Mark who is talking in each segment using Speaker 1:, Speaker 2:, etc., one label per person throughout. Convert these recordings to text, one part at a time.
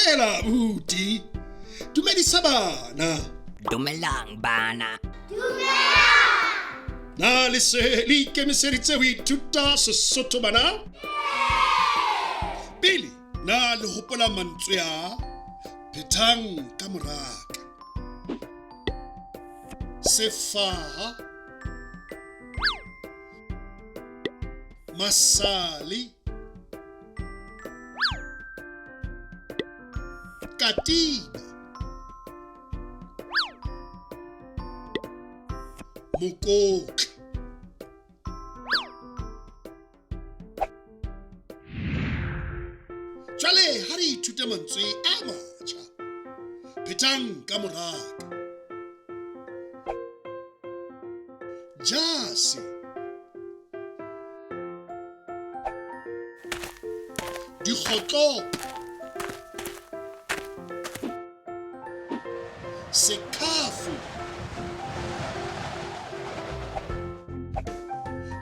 Speaker 1: Dumela abuti. Dumedisa bana.
Speaker 2: Dumelang bana.
Speaker 1: Na le se le ikemiseditse ho ithuta Sesotho bana? Pele na le hopola mantswe a phethang ka moraka. Sefaha. Masale. Katiba. Mokotla. Jwale ha re ithute mantswe a matjha. Phethang ka moraka. Jase. Dikgotlopo. Sekhafo.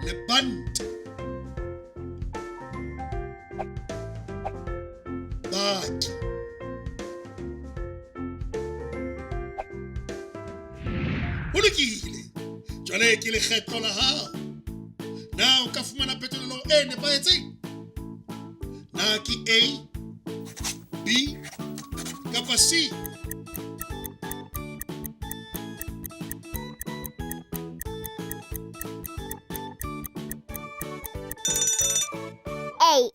Speaker 1: Lebanta. Baki. Ho lokile. Jwale ke lekgetlo la hao. Na o ka fumana phetolelo e nepahetseng? Na ke A, B kapa C?
Speaker 3: A.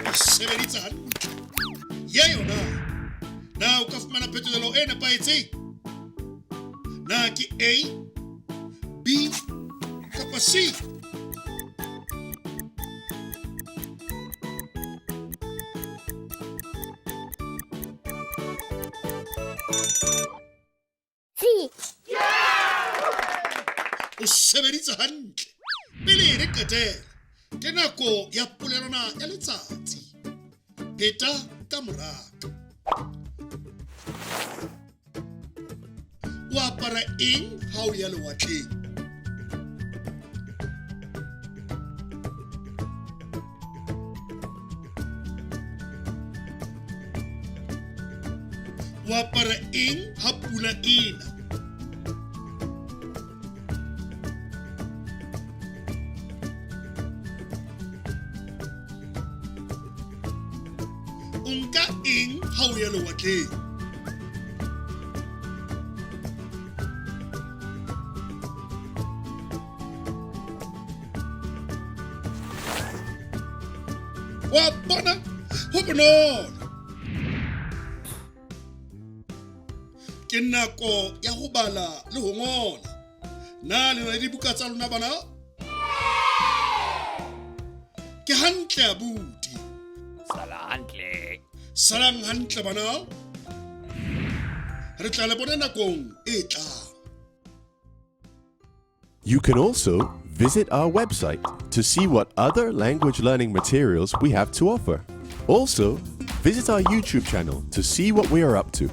Speaker 1: O sebeditse hantle. Ye yona. Na o ka fumana phetolelo e nepahetseng? Na ke A, B kapa C?
Speaker 3: C.
Speaker 1: O sebeditse hantle. Pele re qetela, ke nako ya polelwana ya letsatsi. Pheta ka moraka. O apara eng ha o ya lewatleng? O apara eng ha pula e na? O nka eng ha o ya lewatleng? Wa bona ho bonolo. Ke nako ya ho bala le ho ngola. Na le na le dibuka tsa lona bana? Ke hantle abuti.
Speaker 2: Sala hantle.
Speaker 1: Salang hantle bana. Re tla le bona nakong e tlang.
Speaker 4: You can also visit our website to see what other language learning materials we have to offer. Also, visit our YouTube channel to see what we are up to.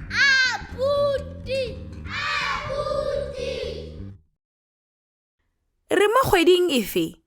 Speaker 3: Abuti. Abuti.
Speaker 5: Re mo kgweding efe?